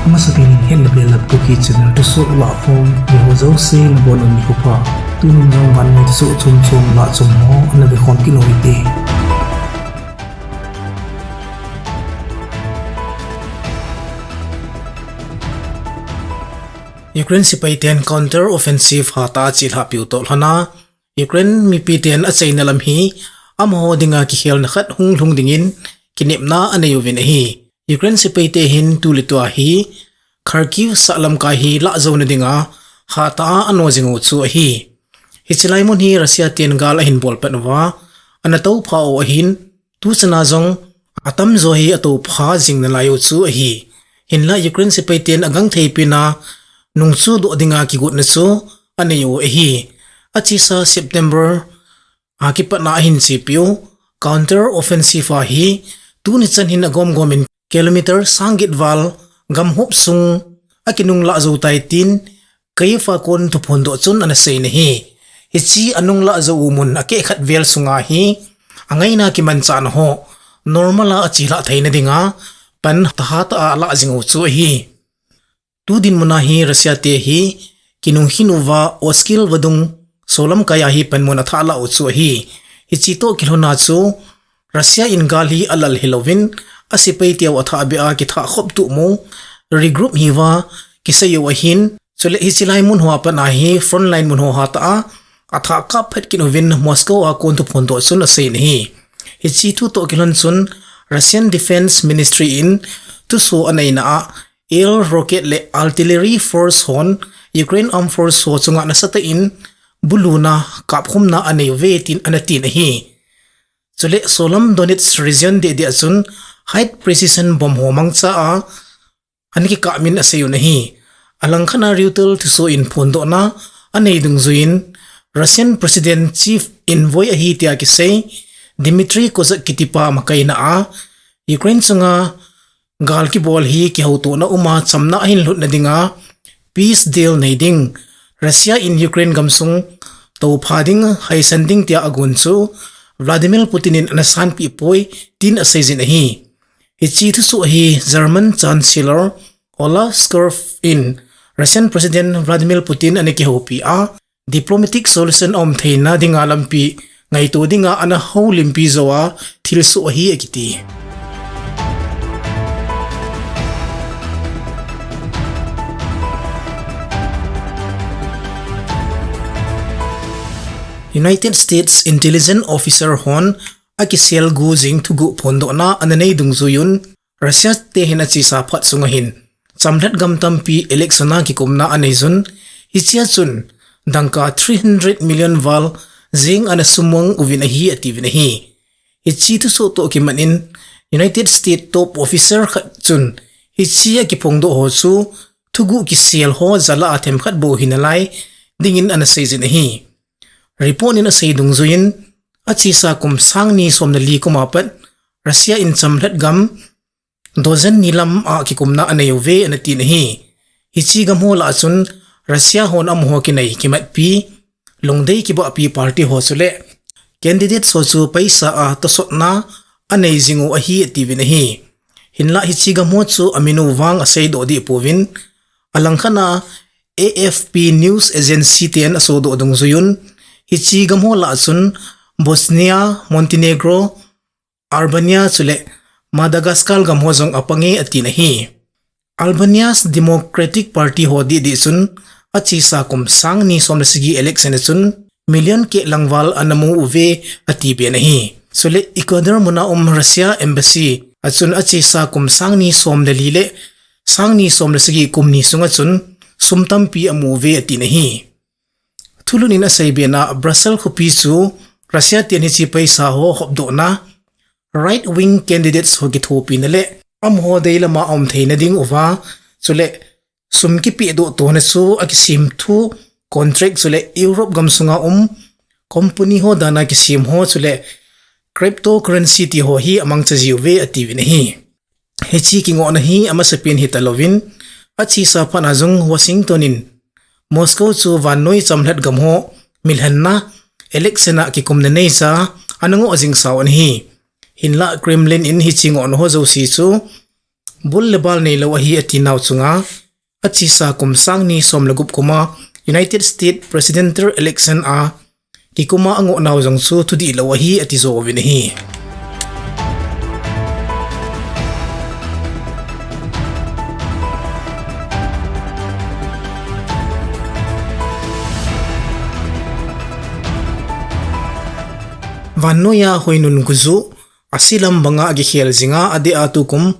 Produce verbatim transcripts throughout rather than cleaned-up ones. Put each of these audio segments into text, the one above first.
Amasapen in het le bel a Kuki channel thusoh lah khom, mi ho jouse nabonun nikho pha. Tunin jong vannoi thusoh chom chom lah chom ho ana vekhom kit u hite. Ukraine sepai ten counter offensive hatah a achelhah piu toh lhon a, Ukraine mipi ten achaina lam hi amaho dinga kikhelna khat hung lhung dingin kinepna anei uvin ahi. Ukraine sepai te hin tuletua hi Kharkiv sahlamkai hi lah jouna dinga hatah a ano jing u chu ahi. Hiche lai mun hi Russia ten gal ahin bol pan uva, ana toupha u ahin, tuchana jong atamjo hi atoupha jing nalai u chu ahi. Hinla Ukraine sepai ten agangthei pena nungchu doh dinga kigotna chu anei u ahi. Achesa September a kipatna ahin chepiu counter offensive a hi tuni chan hin agomgom in kilometer sang get val gamhop sung akinunglah jou tai tin Kyiv a kon thuphondoh chun ana seina ahi. Hiche anunglah jou u mun akeh khat vel sunga hi angaina kimanchahna ho normal a achelhah theina dinga pan hatah a alah jing u chu ahi. Tu dinmun a hi Russia te hi kinungkhin uva Oskil vadung solamkai a hi panmun athah lah u chu ahi. Hiche toh kilhona chu Russia in gal hi alal hilouvin, asepai teu athahbeh a kithah khop tuh mo, regroup hiuva kisei u ahin, chule hiche lai mun hoa pat a hi frontline mun ho hatah a athah kap phat kit uvin Moscow a kon thuphondoh chun aseina ahi. Hiche thu toh kilhon chun Russian Defense Ministry in thusoh aneina a air, rocket le artillery force hon Ukraine Armed Force ho chunga nasatah in buluna kapkhumna anei uve tin ana tin ahi. Chule solam Donetsk region deh deh a chun high precision bomb ho mangcha a ana kikap min asei un ahi. Alangkhat a Reuters thusoh in phondohna anei dungjuiyin Russian President Chief Envoy ahi tia kisei Dmitry Kozak kitipa makaina a Ukraine chunga gal kibol hi kihoutohna uma chamna ahin lhutna dinga peace deal nei ding, Russia in Ukraine gamsung toupha ding, haisan ding tia agon chu Vladimir Putin in ana sanpeh poi tin aseijin ahi. Hiche thusoh hi German Chancellor Olaf Scholz in Russian President Vladimir Putin ana kihoupi a, diplomatic solution aum theina dinga lampi ngaito dinga ana houlimpi jou a thilsoh ahi akiti. United States intelligence officer hon akiselgu jing thuguh phondohna ana nei dungjuiyun, Russia te hin achesa phat sunga hin chamlhat gam tampi election a kikumna aneijun, hichea chun dangka three hundred million val jeng ana sumang uvin ahi atiuvin ahi. Hiche thusoh toh kimat in United States top officer khat chun hichea kiphongdoh ho chu thuguh kisel ho jalah a themkhat bou hinalai dingin ana seijin ahi. Report in asei dungjuiyin, achesa kum sangni somle li kuma pat Russia in chamlhat gam dozen ni lam a kikumna aneiuve ana tin ahi. Hiche gam ho lah a chun Russia hon amaho kinei kimatpi, lungdei kibahpi party ho chule candidate ho chu paisa a tosotna anei jing u ahi atiuvin ahi. Hinlah hiche gam ho chu amin u vang aseidoh deh pouvin, alangkhat a A F P News Agency ten asodoh dungjuiyun, hiche gam ho lah a chun Bosnia, Montenegro, Albania chule Madagascar gam ho jong apange atin ahi. Albania's Democratic Party ho deh deh chun achesa kum sangni somle sagi election a chun million keh lang val ana mu uve atiben ahi. Chule Ecuador muna um Russia embassy a chun achesa kum sangni somle li le sangni somle sagi kum ni sunga chun sum tampi amu uve atin ahi. Thulhut in aseibe na, Brussels khopi chu Russia ten hiche paisa ho hopdohna, right wing candidates ho kithopina le amaho deilama aum theina ding uva, chule sum kipehdoh tona chu akisem thu contract chule Europe gamsunga um company ho dan a kisem ho chule cryptocurrency ti ho hi amangcha jiuve atiuvin ahi. Hiche kingohna hi amasapen hitalouvin, achesa phat a jong Washington in Moscow chu vannoi chamlhat gam ho milhenna election a kikumna neija ana ngoh jing sau ana hi. Hinlah Kremlin in hiche ngohna ho jouse chu bul le bal neilou ahi ati nau chunga, achesa kum sang ni som le gup kuma United States Presidential Election a kikuma angoh nau jong chu thudihlou ahi ati jouvin ahi. Vannoiya hoinun gujuh, aselam banga akikhel jinga adeh a tukum,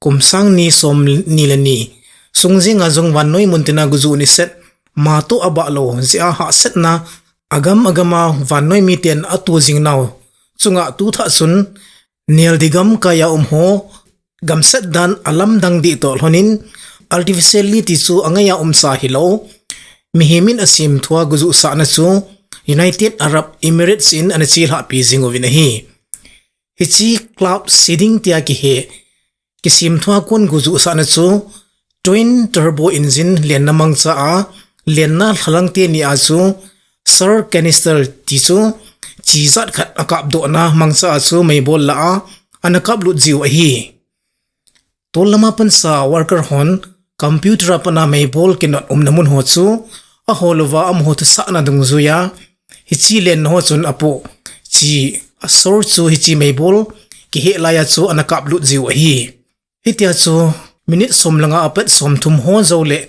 kum sang ni som ni le ni sung jenga jong vannoi muntina gujuh niset, matoh abah lou jeh a hahsatna agam agama vannoi miten ato jing nau chunga tuthah chun neldi gamkaiya um ho gamset dan alamdang deh toh lhonin, artificially ti chu angaiya umsa hilou, mihemin asemthua gujuhsahna chu United Arab Emirates in ana chelhahpi jing uvin ahi. Hiche cloud seeding tia kihe kisemthua kon gujuhsahna chu twin turbo engine lenna mangcha a, lenna lhalang teni a chu salt canister ti chu chi jat khat akapdohna mangcha a chu meibol lah a ana kaplut jiu ahi. Tol lama pansa worker hon computer a pat a meibol kinot umna mun ho chu ahol uva amaho thusahna dungjuiya hiche lenna ho chun apoh chi, a source chu hiche meibol kihe laiya chu ana kaplut jiu ahi. Hitia chu minute som le nga apat somthum ho joule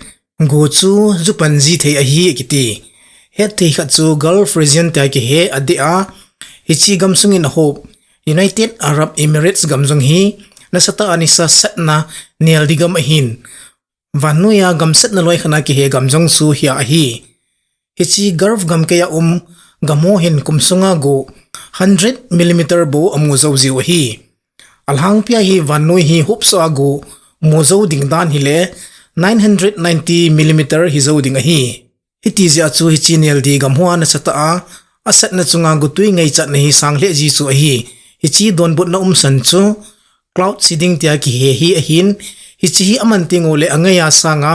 go chu jupan ji thei ahi akiti. Hetthei khat chu Gulf region tia kihe adeh a, hiche gamsungin ahop United Arab Emirates gam jong hi nasatah a nisa satna neldi gam ahin, vannoiya gamsetna loikhatna kihe gam jong chu hia ahi. Hiche Gulf gamkaiya um gamho hin kum sunga go hundred millimeter bou amu jou jiu ahi. Alhangpia hi vannoi hi hopsa a go mu jou ding dan hile nine hundred ninety millimeter hijou ding ahi. Hiti jeh a chu hiche neldi gamhoa nasatah a asatna chunga gotwi ngaichatna hi sang lheh ji chu ahi. Hiche donbutna umsan chu cloud seeding tia kihe hi ahin, hiche hi aman tenguleh angaiya sanga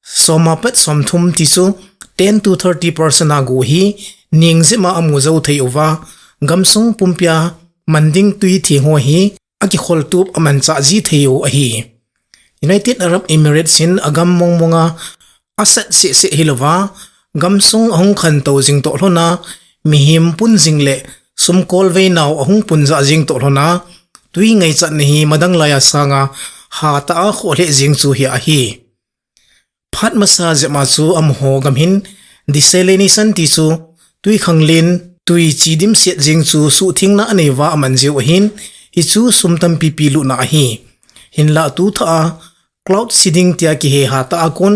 som apat somthum ti chu ten to thirty percent a go hi nengjep a amu jou thei uva, gamsung pumpia manding twi theng ho hi akikholtup amanchah ji thei u ahi. United Arab Emirates in agam mongmonga asat sehseh hilouva, gamsung ahung khantou jing toh lhona, mihem pun jing leh sumkolveinau ahung punjah jing toh lhona, twi ngaichatna hi madang laiya sanga hatah a khoh lheh jeng chu hia ahi. Phat masa jep a chu amaho gam hin desalination ti chu twikhanglen twi chi dimset jeng chu suhthengna aneiuva aman jiu ahin, hichu sum tampipi lutna ahi. Hinla tuthah a cloud seeding tia kihe hatah a kon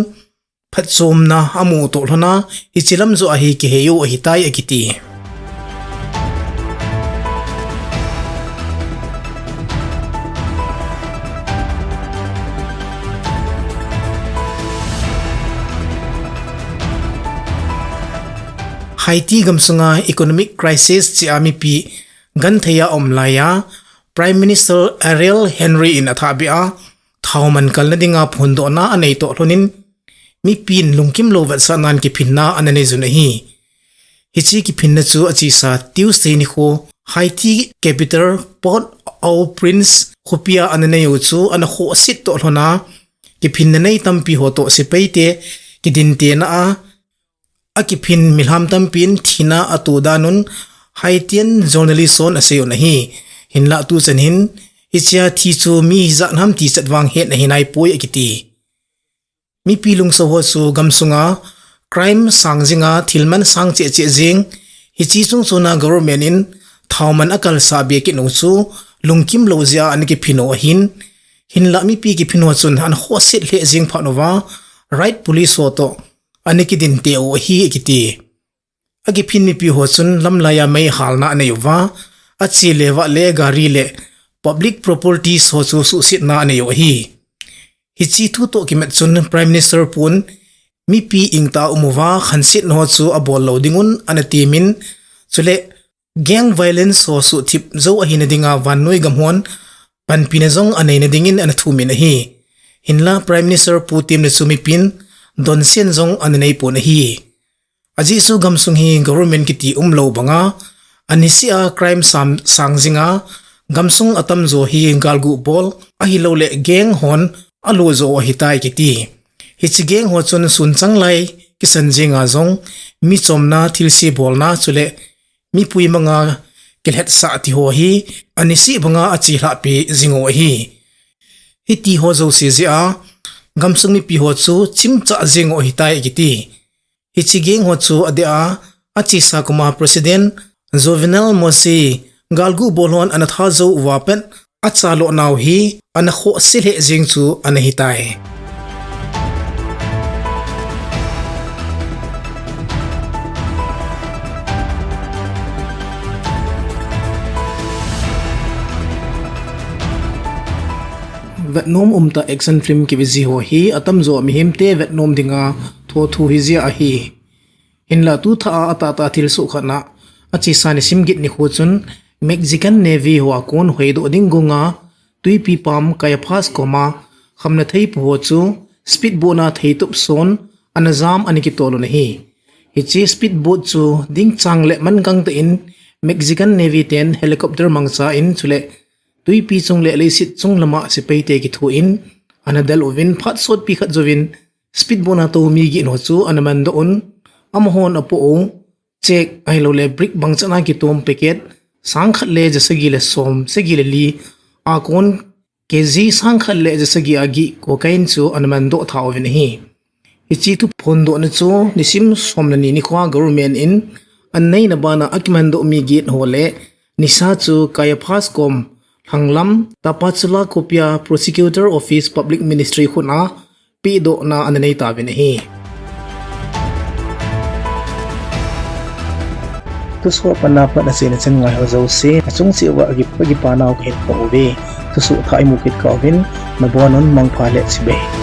phatchomna amu toh lhona, hiche lam joh a hi kihei u ahitai akiti. Haiti gamsunga economic crisis chea mipi gentheiya aum laiya, Prime Minister Ariel Henry in athahbeh a, thaoman kalna dinga phondohna anei toh lhonin, mipin lungkimlou vetsahnan kiphinna ana neijun ahi. Hiche kiphinna chu achesa Tuesday nikho Haiti capital Port-au-Prince khopia ana neiu chu ana khohset toh lhona, kiphinna nei tampi ho toh sepaite kidintena a, akiphin milham tampin thina ato danun, Haitian journalist hon aseiyun ahi. Hinla tuchan hin hichea thi chu mi hijat ham tichat vang hetna hinaipoi akiti. Mipi lungsoho chu gamsunga crime sang jinga thilman sang chehcheh jeng, hiche chungchona government in thaoman akalsah be kit u chu lungkimlou jeh a ana kiphin u ahin, hinla mipi kiphinho chun ana khohset lheh jeng phat uva, riot police ho toh ana kidinte u ahi akiti. Akiphin mipiho chun lamlaiya meihalna aneiuva, ache le vah le gari le public properties ho chu suhsetna aneiu ahi. Hiche thu toh kimat chun Prime Minister pun mipi ingtah a umuva khansetna ho chu abol lou dingun ana temin, chule gang violence ho suhthip jou ahina dinga vannoi gamhon panpina jong aneina dingin ana thumin ahi. Hinla Prime Minister pu temna chu mipin donsen jong ana neipon ahi. Ajeh chu gamsung hi government kiti umlou banga, aniseh a crime sang jinga, gamsung atamjo hi galgu bol ahilouleh gang hon alo jo ahitai kiti. Hiche gang ho chun sunchang lai kisan jenga jong michomna, thilse bolna chule mipui manga kilhetsah tiho hi anisih banga achelhahpi jing u ahi. Hitiho jouse jeh a gamsung mipiho chu chimchah jing u ahitai kiti. Hiche gang ho chu adeh a achesa kuma President Jovenel Moïse galgu bol hon ana tha jou uva pat achalohnau hi ana khohse lheh jeng chu ana hitai. Vetnom umtah action film kive ji ho hi atamjo mihemte vetnom dinga thothu hijeh ahi. Hinla tuthah a atahtah thilsoh khatna achesa nisim get nikho chun Mexican Navy ho a kon hoidoh ding gonga twipi pam Chiapas koma khamna theipu ho chu speedboat na theitop son ana jam ana kitol un ahi. Hiche speedboat chu dingchang le mangang tah in Mexican Navy ten helicopter mangcha in chule twipi chung le leiset chung lama sepaite kithoin ana del uvin phat sotpi khat jouvin speedboat na tou mi get ho chu ana mandoh un, amahon apoh u chek ahiloule brick bangchan a kitom packet sangkhat le jasagi le som sagi le li a kon kg sangkhat le jasagi a gih cocaine chu ana mandoh tha uvin ahi. Hiche thu phondohna chu nisim som le ni nikhoa government in anneina bana akimandoh mi get ho le nisa chu Chiapas kom lhanglam Tapachula Copia Prosecutor Office Public Ministry khut a pehdohna ana nei tauvin ahi. Thusoh a pat na pat achaina chan ngai ho jouse achung cheh uva akipanau kahin phong uve. Thusoh thah imu kit kah uvin nabonun mangpha le chibai.